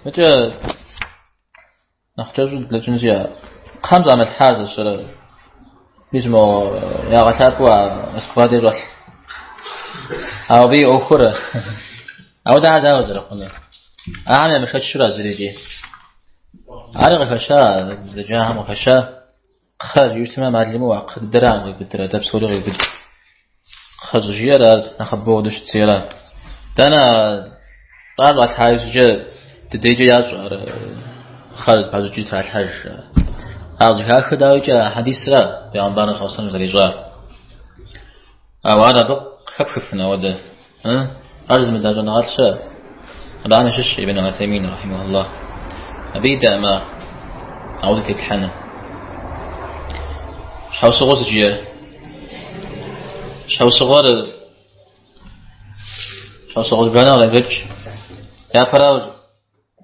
Мыкӏэ нэхъ кӏэщӏу дблэкӏынщи, а кхъэм щӏамылъхьа зыщэрэ мис мо ягъэлъапӏэу а Москва дей щӏэлъ. Ауэ абы и ӏуэхур, ауэ дэ ар дауэ зэрыхъунур? Ахэм ямышэчура зыри икӏи. Ари къыхэща, зэджахэм къыхэща, кхъэ жиӏэу щытмэ, ӏэмал имыӏэу а кхъэ дыдэракъым къиубыдыр, атӏэ псори къеубыд. Кхъэ щӏыжиӏэр ар нэхъыбэу хуэдэу щытци ара. Дэнэ лӏар щӏалъхьа иужькӏэ дыдейкӏэ ящӏ ар кхъэ зэпащӏыкӏи тралъхьэж. Ар зыхахыр дауикӏ а хьэдисра бегъымбарым саллаллаху алейхи вассалам зэрищӏар. Ауэ ар абы къыхэпхыфын ауэдэ. Ар зымыда щӏэныгъэлӏ щыӏэ. Абыхэм ящыщщ Ибн Гьусеймин, рахьимахуллах. Абы идэкъым ар ауэдэ теплъхьэну. Щхьэусыгъуэ сыт жиӏэр? Щхьэусыгъуэр щхьэусыгъуэ зыбжанэ къребжэкӏ. Япэрауэ,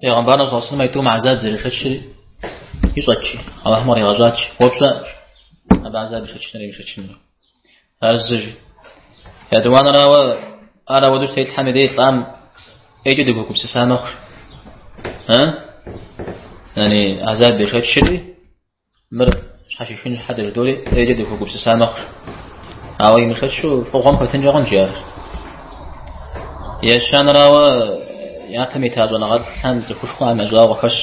Пейгъэмбарым саллаллаху алейхи вассалам аитӏум гьэзаб зэришэчыр ищӏэт, Алыхьым къригъэщӏат. Уэ пщӏэкъым абы гьэзаб ишэчынрэ имышэчынрэ. Ар зыщ. Етӏуанэрауэ, ар ауэдэу щытетлъхьэм и дей лӏам ӏейкӏэ дыхуэгупсыса мэхъу. А? Яни гьэзаб ешэчри, мыр щхьэщихын щхьэ дыжыдори ӏейкӏэ дыхуэгупсыса мэхъу. Ауэ имышэчу фӏыгъуэм хэтынкӏэ хъунщ ар. Ещанэрауэ, япэм ита щӏэныгъэлӏхэм цӏыхушхуэхэм ящӏауэ къыхэщ.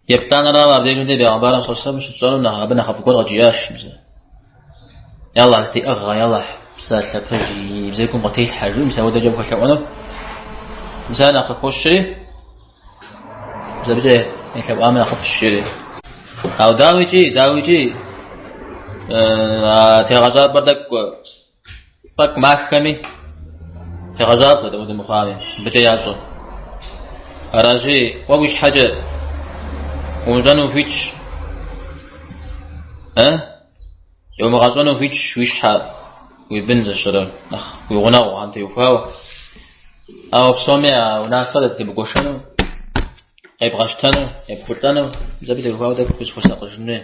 Еплӏанэрауэ, абдежым дей бегъымбарым саллаллаху алейхи вассалам щытщӏэну нэхъ абы нэхъыфӏ гуэр къыджиӏащ. Яллахь, зытеӏыгъэ, Яллахь, псалъэ пэж и бзэгум къытелъхьэ, жиӏэу мис ауэдэкӏэ пхуэлъэӏуэну. Мис ар нэхъ къыхощри, мис абыкӏэ елъэӏуамэ нэхъыфӏщ, жери. Ауэ дауикӏи, дауикӏи, а тегъэщӏапӏэр тӏэкӏу, тӏэкӏу махэми, тегъэщӏапӏэ дауэдэ мыхъуами, мыбыкӏэ ящӏэ. Аращи, уэ уи щхьэкӏэ умыщӏэну хуитщ. Э? Йомыгъэщӏэну хуитщ уи щхьэ, уи бын зэщэрэ нэхъ уи гъунэгъухэм теухуауэ. Ауэ псоми а унафэр зэтебгуэшэну, къебгъэщтэну, епхулӏэну, мис абы теухуауэ тӏэкӏу узыхуэсакъыжын хуей.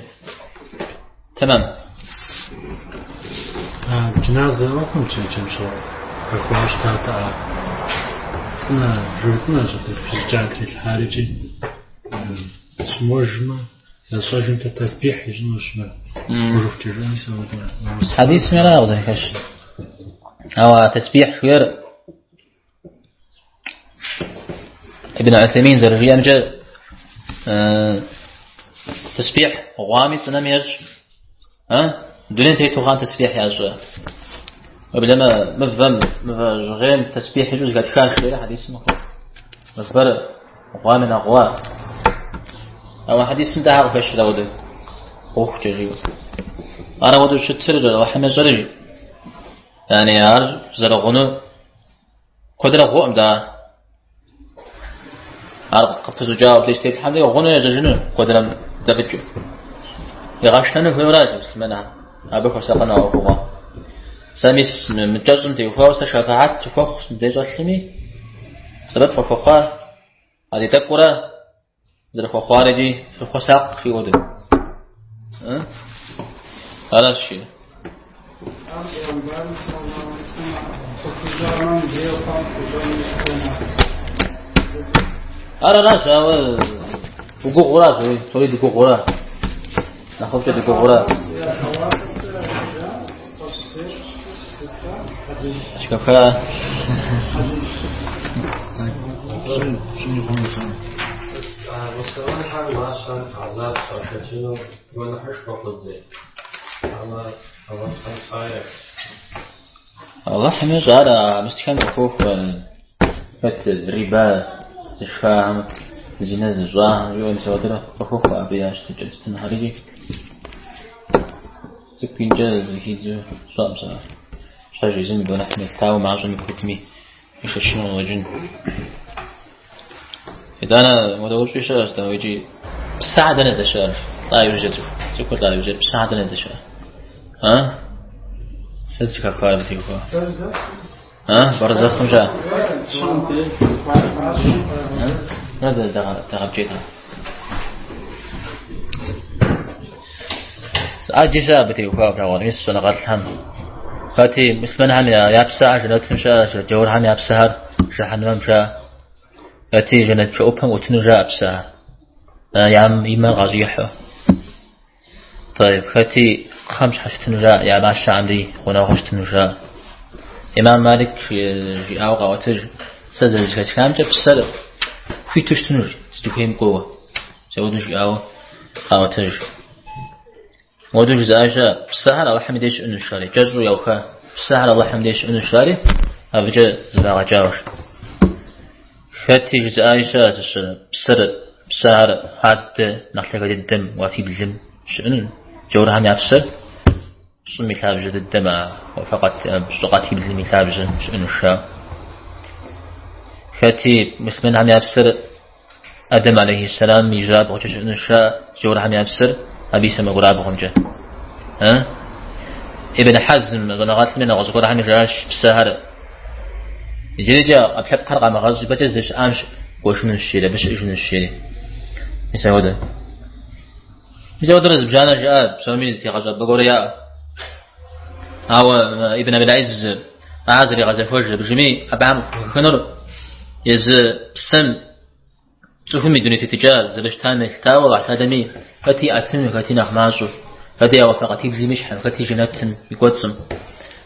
Тэмэм. Джыназэ ӏуэхум чэнджэщ щыхэхуауэ щытат а цӏынэ, жыг цӏынэщ абы зыпищӏыкӏа трилъхьар икӏи щымыуэжмэ, Зэщӏэжым тэ тэсбихь ищӏынущ мыр. Хъужыхукӏэ жыӏэми сэ хуэдэ. Хьэдисым ара къызэрыхэщ. Ауэ а тэсбихь жиӏэр Ибн Гьусеймин зэрыжиӏэмкӏэ тэсбихь гъуами цӏынэми ещӏ. Дунейм тету хъуам тэсбихь ящӏэ. Уеблэмэ мывэм, мывэ жьгъейм тэсбихь ищӏу зэхэтхащ жеӏэ хьэдисым. Мывэр гъуами нэхъ гъуа. Ауэ хьэдисым дахэ къыхэщыр ауэдэ ӏуэхукӏэ жиӏэу. Ар ауэдэу щытыр Алыхьым ещӏэри. Яни ар зэрыгъуну куэдрэ гъуӏым да. Ар къыпыщӏыкӏауэ абдеж теплъхьэм де гъуну ежьэжыну куэдрэ дэфӏыкӏыу. Игъэшынэну хуейуэращ муслъымэнхэр. Абы хуэсакъыну а ӏуэхугъуэ. Сэ мис мы кӏэщӏым теухуауэ сэ шэфыхьэт сыхуэхъу мыбдеж щӏэлъми, сэбэп къыхуэхъуа, ари тӏэкӏурэ зэрыхуэхъуар икӏи фыхуэсакъ жиӏэу хуэдэу. Аращ жиӏэр. Ар аращ, ауэ угугъуращ, псори дыгугъура, нэхъыфӏкӏэ дыгугъура. Шхэха. Муслъымэнхэм мащэм гьэзаб щашэчыну гуэныхьышхуэ къудей. Амэ Алыхьым фае. Алыхьым ещӏэ ар а мыстхэм къыхуохуэ хэт риба зышхахэм, зинэ зыщӏахэм, жиӏэу мис ауэдэрэ къыхуохуэ абы я щытыкӏэ сытынхэр икӏи. Цӏыкӏу инкӏэ зэхидзу сщӏэкъым сэ. Щхьэж езым и гуэныхьым елъытауэ мащӏэми куэдми ишэчыну къыщӏэкӏын. Итӏанэ мыуэдэ упщӏи щыӏэщ, дауэ икӏи псэхэр дэнэ здэщыӏэр? Лӏа иужькӏэ цӏыху, цӏыхур лӏа иужькӏэ псэхэр дэнэ здэщыӏэр? А? Сыт зэхэпхар абы теухуа? А? Бэрзэхъым щыӏэ? Мыдэ дэгъэпкӏейт. ӏэджи щыӏэ абы теухуауэ плъагъуэр, мис щӏэныгъэлӏхэм. Хэти муслъымэнхэм я псэхэр жэнэтым щыӏэщ, джаурхэм я псэхэр жыхьэнмэм щыӏэ. Хэти жэнэт бжэӏупэм ӏутыну жаӏэ псэхэр, я и мэр къащӏихьэу. Тӏэйб, хэти кхъэм щхьэщытыну жаӏэ, я мащэхэм дей гъунэгъуу щытыну жаӏэ. Имам Малик жиӏауэ къаӏуэтэж, сэ зэрызэхэсхамкӏэ псэр хуиту щытынущ, здыхуейм кӏуэуэ. Мис апхуэдэу жиӏауэ къаӏуэтэж. Мыуэдэу жызыӏа щыӏэ, псэхэр Алыхьым и деж щыӏэнущ жари, кӏэщӏу яуха, псэхэр Алыхьым и деж щыӏэнущ жари, абыкӏэ зэфӏагъэкӏауэ. Хэти жызыӏаи щыӏэ, зыщ псэр, псэхэр адэ нэхъ лъагэ дыдэм, уафиблым щыӏэну, джаурхэм я псэр щӏым и лъабжьэ дыдэм, а уафэкъат, щӏы къатиблым и лъабжьэм щыӏэнущ жаӏэу. Хэти муслъымэнхэм я псэр Адэм алейхьиссэлам и ижьырабгъукӏэ щыӏэнущ жаӏэ, джаурхэм я псэр абы и сэмэгурабгъумкӏэ. Ибн Хьэзм щӏэныгъэлӏми нэгъуэщӏ гуэрхэми жаӏащ псэхэр иджырикӏэ ӏэпкълъэпкъхэр къамыгъэщӏ ипэкӏэ здэщыӏам кӏуэжынущ жери, абы щыӏэжынущ жери. Мис апхуэдэ. Мис апхуэдэрэ зыбжанэ жаӏэ, псоми зытегъэщӏапӏэ гуэр яӏэ. Ауэ Ибн Абил Изз ахэр зэригъэзэхуэж абыжми, абыхэм къыхэхынур езы псэм цӏыхум и дуней тетыкӏар зэрыщытам елъытауэ Алыхь Тэхьэлами хэти иӏэтыну, хэти нэхъ мащӏэу, хэти а уафэ къатиблым и щхьэм, хэти жэнэтым и кӏуэцӏым,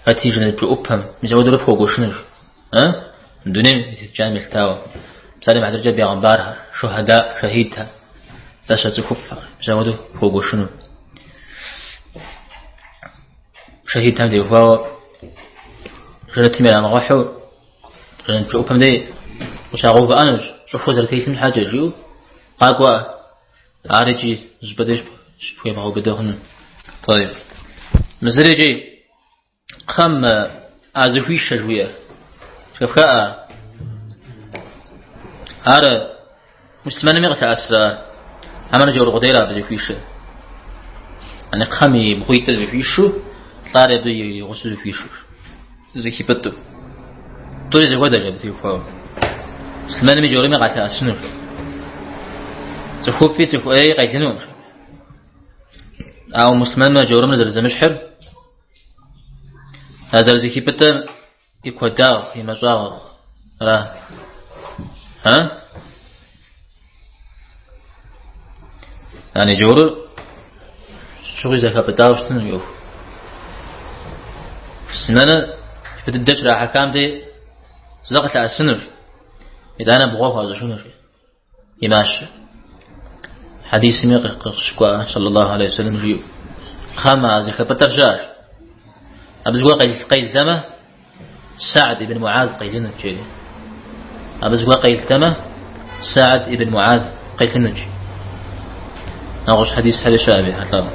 хэти жэнэт бжэӏупэм, мис апхуэдэурэ пхуэгуэшынущ. Дунейм и тетыкӏам елъытауэ. Псалъэм и хьэтыркӏэ бегъымбархэр, шухьэда, шэхьидхэр, лъэщэ цӏыхуфӏхэр, мис апхуэдэу пхуэгуэшыну. Шэхьидхэм теухуауэ жэнэтым ирамыгъэхьу жэнэт бжэӏупэм дей къыщагъэувыӏэнущ, щӏыхуэ зэрытелъым щхьэкӏэ, жиӏэу къакӏуэ ар икӏи зыщӏыпӏэ деж щыпхуебгъэубыдэ хъуну. Тӏэйб. Мы зыр икӏи кхъэм а зыхуишэ жыхуиӏэр. Зэхэфхаӏэ. Ар муслъымэнми къылъэӏэсрэ хьэмэрэ джаур къудейра абы зыхуишэр. Яни кхъэм и бгъуитӏыр зыхуишу, лӏар абы и гъусэу зыхуишу, зыхипӏытӏу. Тӏури зэхуэдэщ абы теухуауэ. Муслъымэнми джаурми къалъэӏэсынущ. Цӏыхуфӏи цӏыху ӏеи къелынущ. Ауэ муслъымэнымрэ джаурымрэ зэрызэмыщхьыр а зэрызэхипӏытӏэр и куэдагъ, и мащӏагъ ара? А? Яни джаурыр щыгъуи зэхэпӏытӏауэ щытыну и ӏуэху. Муслъымэныр фӏы дыдэ щрахьэхам дей зэ къылъэӏэсынущ, итӏанэ бгъуэ хуащӏыжынущ и мащэ. Хьэдисми къыщыкӏуа, саллаллаху алейхи вассалам жиӏэу. Кхъэм а зэхэпӏытӏэр щыӏэщ. Абы зыгуэр къелтэмэ, Саад ибн Муаз къелынут, жери. Абы зыгуэр къелтэмэ, Саад ибн Муаз къелынут. Нэгъуэщӏ хьэдисхэри щыӏэ абы ехьэлӏауэ.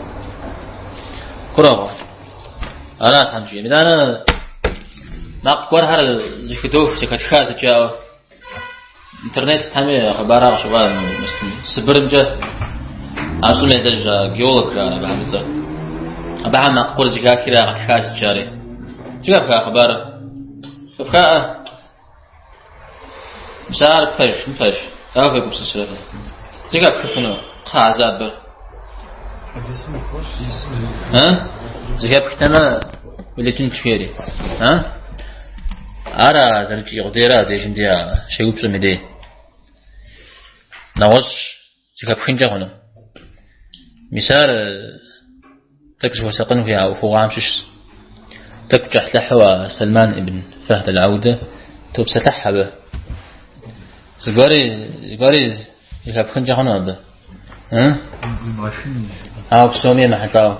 Гурыӏуэгъуэ. Ара Тхьэм жиӏэм. Итӏанэ макъ гуэрхэр зэхыдох, зэхэтха зыкӏауэ. Интернет тхьэми хъыбара къыщыӏуа Сыбырымкӏэ а щӏым елэжь геолог жаӏэр абыхэм и цӏэр. Абыхэм макъ гуэр зэхахри ягъэтха зыкӏари. Зэхэфха хъыбарыр? Зэхэфхаӏэ? Мис ар пэж, мыпэж. Дауэ фегупсысрэ фэ? Зэхэпхыфыну кхъэ гӏэзабыр? А? Зэхэпхтэмэ, уилэкӏынт жери. А? Ар а зэрыкӏий къудейра дежым де а щеупщӏым и дей. Нэгъуэщӏ зэхэпхынкӏэ хъуну. Мис ар тӏэкӏу зыхуэсакъын хуей а ӏуэхугъуэхэм щыщщ. Тӏэкӏу кӏыхьлӏыхьу а Сальман ибн Фахд аль-Аудэ топсэлъыхь абы. Зыгуэри, зыгуэри зэхэпхынкӏэ хъуну абы. Ауэ псоми емыхьэлӏауэ.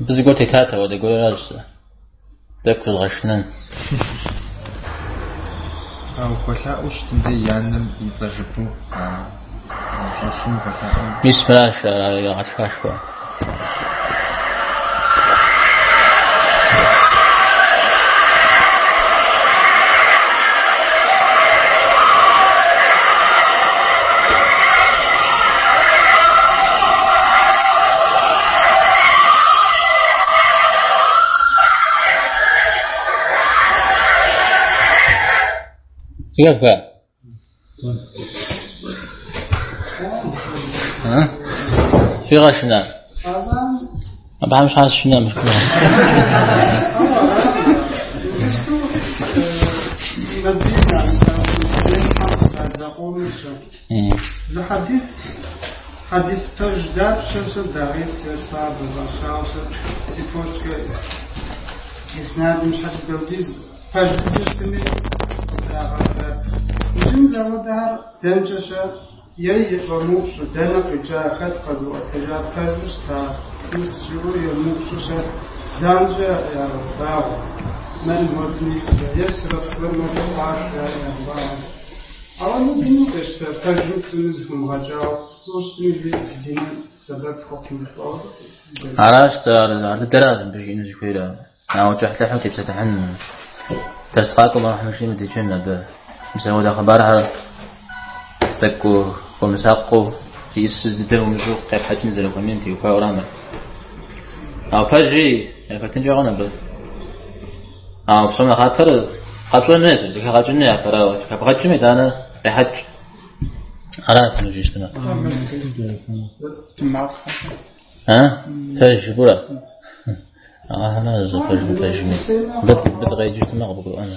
Абы зыгуэр тетат ауэдэ гуэрыращ. Тӏэкӏу зыгъэшынэн. А ухуэлъаӏуэу щытым дей и анэм и цӏэр жыпӏэу а щӏэлъым ухуэлъаӏуэу. Мис мыращ ар ягъэтхашхуэ. Зэхэфха? Фигъэшына? Абыхэм щхьэ сышынэ мышкӏуэ. къомыр-щэ? Зы хьэдис, хьэдис пэж дапщэ-щэ дэгъиф е слабэ фӏащауэ-щэ цепочкэ иснадым щхьэкӏэ дауэдиз пэж дыдэу щытми къытрагъэуват. Иджы мис апхуэдэхэр дэнкӏэ-щэ е щӏэмыупщӏу, дэнэ къикӏа, хэт къэзыӏуэтэжа пэжу щыта, мис жиӏэу емыупщӏу-щэ занщӏэу ягъэбагъуэ. Мыр модым ис, е сурэт гуэр модым къуаш жаӏэу ягъэбагъуэ. Ауэ мы диным къещтэ пэжым пцӏыми зэхыумыгъэкӏауэ, пцӏыуэ щытми диным сэбэп хуэхъун жыпӏэу. Аращ, ар дыдэращ мыбы жиӏэну зыхуейр. Ауэ кӏыхьлӏыхьу тепсэлъыхьын дэрс къакӏуэм Алыхьым жиӏэмэ деджэн абы. Мис апхуэдэ хъыбархэр тӏэкӏу хуэмысакъыу зиӏысыр дыдэр умыщӏэу къепхьэкӏын зэрыхуэмейм теухуауэ ара мыр. Ауэ пэжи яхэтынкӏэ хъун абы. Ауэ псом нэхъапэр къэпщӏэн хуейт, зэхэгъэкӏын хуей япэрауэ. Зэхэбгъэкӏым итӏанэ къехьэкӏ. Арат мыбы жиӏэщтымэ. А? Пэж жыпӏэурэ? Ахэр зэпэж мыпэжми. Быд къеджэщтымэ къыбгурыӏуэнущ.